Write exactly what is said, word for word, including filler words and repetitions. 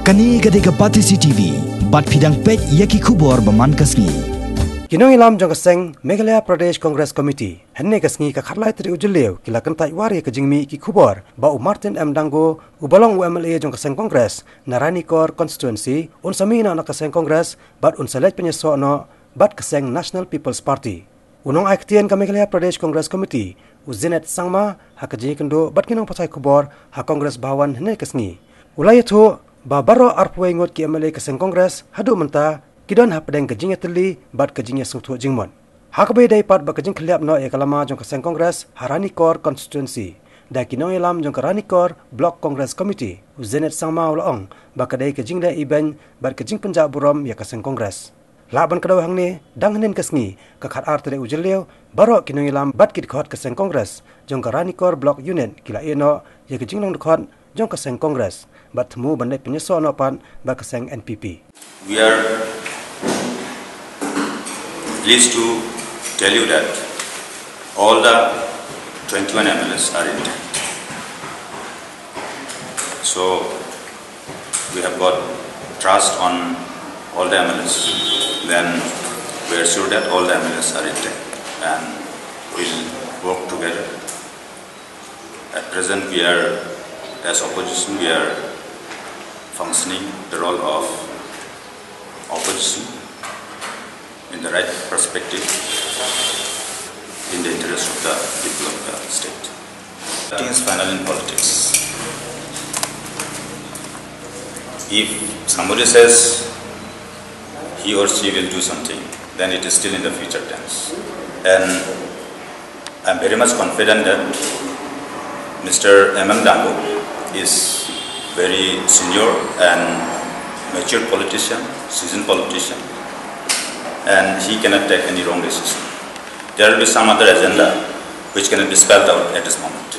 Kane ka dei ka Batesi T V, bad phi dang peit ïa ki khubor ba man ka sngi. Ki nongïalam jong ka seng Meghalaya Pradesh Congress Committee, hynne ka sngi ka khatlai tarik u Jylliew ki la kyntait war ïa ka jingmih ki khubor ba u Martin M Dango, uba long u M L A jong ka seng Congress na Ranikor constituency, un sa mih noh na ka seng Congress bad un sa leit pynïasoh noh bad ka seng National People's Party. U nongai ktien ka Meghalaya Pradesh Congress Committee, u Zenith Sangma, ha ka jingïakynduh bad ki nongpathai khubor ha Congress Bhawan hynne ka sngi, u la ïathuh ba baroh arphew wei ngut ki M L A ka seng Congress haduh mynta ki don hapdeng ka jingïatylli bad ka jingïasngewthuh jingmut. Ha kaba ïadei pat bad ka jingkhylliap noh ïa ka lama jong ka seng Congress ha Ranikor constituency, da ki nongïalam jong ka Ranikor Block Congress Committee, u Zenith Sangma u la ong ba ka dei ka jingleh ibeiñ bad ka jingpynjah burom ïa ka seng Congress. Lah ban kdew hangne, dang hynnin ka sngi, ka khatar tarik u Jylliew, baroh ki nongïalam bad ki dkhot ka seng Congress jong ka Ranikor Block Unit ki la ïeh noh ïa ka jinglong dkhot jong ka seng Congress bad thmu ban leit pynïasoh noh pat bad ka seng N P P. We are pleased to tell you that all the twenty-one M L As are intact. So we have got trust on all the M L As. Then we are sure that all the M L As are intact and will work together. At present, we are, as opposition, we are functioning the role of opposition in the right perspective, in the interest of the people of the state. Nothing is final in politics. If somebody says he or she will do something, then it is still in the future tense. And I'm very much confident that Mister M M Dango is very senior and mature politician, seasoned politician, and he cannot take any wrong decision. There will be some other agenda which cannot be spelled out at this moment.